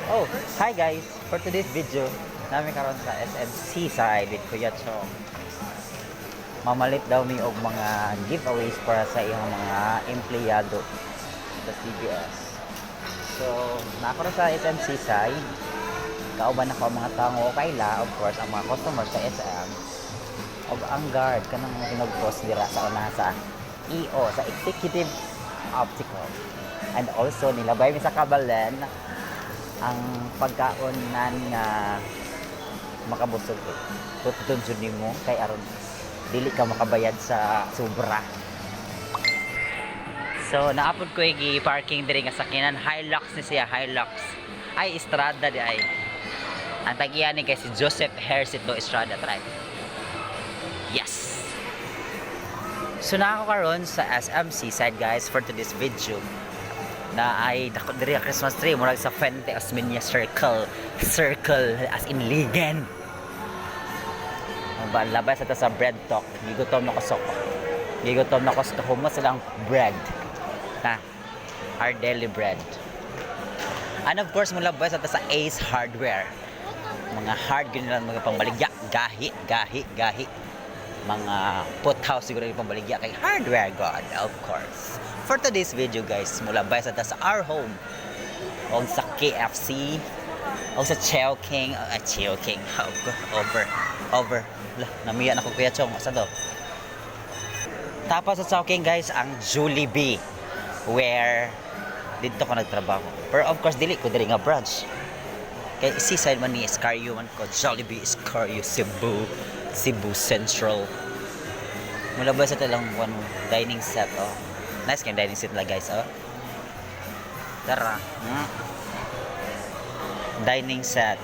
Oh, hi guys! For today's video, naa mi karon sa SM Seaside with Kuya Chong. Mamalit daw mi og mga giveaways para sa iyang mga empleyado sa CBS. So, naa ko sa SM Seaside. Kauban ako ang mga tao kaila, of course, ang mga customers sa SM. Og ang guard kanang mga tinugpos dira sa una sa EO, sa Executive Optical. And also, nilabay mi sa Kabalen ang pagkaon nan nga makabusog eh. Tutun jud nimo kay aron dili ka makabayad sa sobra. So, naapod ko gi parking diri nga sakyanan. Hilux ni siya, Hilux. Ay, Estrada di ay. Ang tag-iya ni kay si Joseph Hercito Estrada, try. Yes. So naa ko karon sa SM Seaside, guys, for today's video na ay dako diri ang Christmas tree, murag sa Fuente Osmeña Circle Circle, as in ligen. Ba labay sa ta sa Bread Talk. Gigutom na ko sa Gigutom na ko sa kahumot silang bread. Ha? Our daily bread. And of course, mulabay sa ta sa Ace Hardware. Mga hard gyud nila mga pambaligya, gahi, gahi, gahi. Mga puthaw siguro yung pambaligya kay hardware god, of course. For today's video, guys, mulabay sa ta sa Our Home o sa KFC o sa Chowking, Chowking, over, over. Lah, namiya na ko, Kuya Chong, asa to? Tapos sa Chowking, guys, ang Jollibee where dito ko nagtrabaho. Pero of course, dili ko diri nga branch. Kay Seaside man ni, Escario man ko, Jollibee Escario, Cebu, Cebu Central. Mula ba sa talang one dining set, oh. Nice kay dining set la, guys, oh. Tara. Dining set.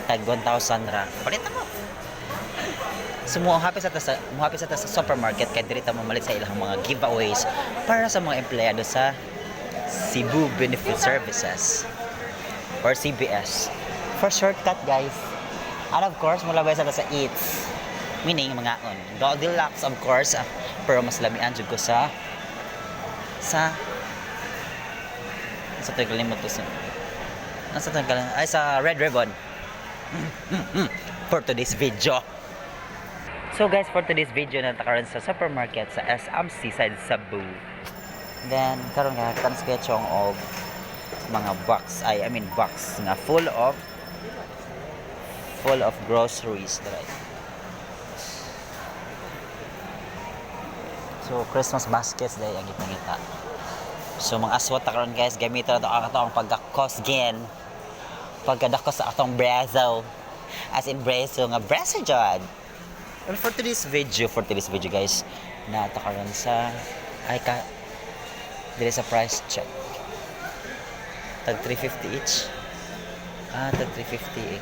Tag 1,000 ra. Palitan mo. So mo hapit sa ta sa supermarket kay diri ta mamalit sa ilang mga giveaways para sa mga empleyado sa Cebu Benefit Services or CBS. For shortcut, guys. And of course, mulabay sa ta sa Eats. Meaning, mga on. Goldilocks, of course. Pero mas lamian jud ko sa ito kalimot to sa nasa ito ay sa Red Ribbon for today's video. So guys, for today's video, naa ta karon sa supermarket sa SM Seaside Cebu. Then karon nga kan sketchong og mga box, ay, I mean box nga full of groceries right. So Christmas baskets dahil ang gipangita. So mga aswat ta karon, guys, gamiton nato ang atong pagka-cosgin. Pagkadako sa atong braso. As in braso nga braso jud. And for today's video, guys, naa ta karon sa ay ka dire sa price check. Tag 350 each. Ah, tag 350 ing.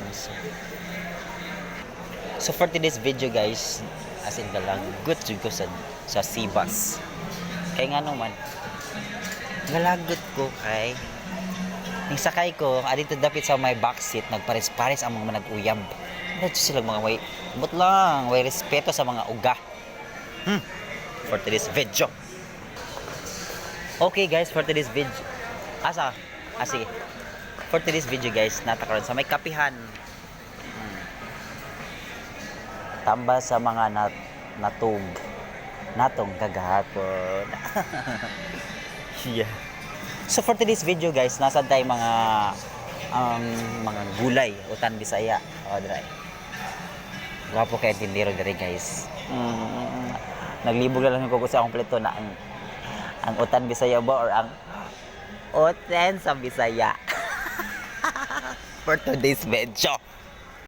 So for today's video, guys, as in galagot jud ko sa Cbus. Kay nga naman, galagot ko kay ning sakay ko adito dapit sa may back seat, nagpares-pares ang mga manag-uyab. Ano sila mga way but lang, way respeto sa mga uga. For today's video. Okay guys, for today's video. Asa? Ah, sige. For today's video, guys, naa ta karon sa may kapihan. Tamba sa mga natug natong kagahapon. Yeah. So for today's video, guys, nasa tayo mga gulay utan Bisaya. O dry. Gwapo kay tindero diri, guys. Naglibog na lang ko sa akong plato na ang utan Bisaya ba or ang utan sa Bisaya. For today's video.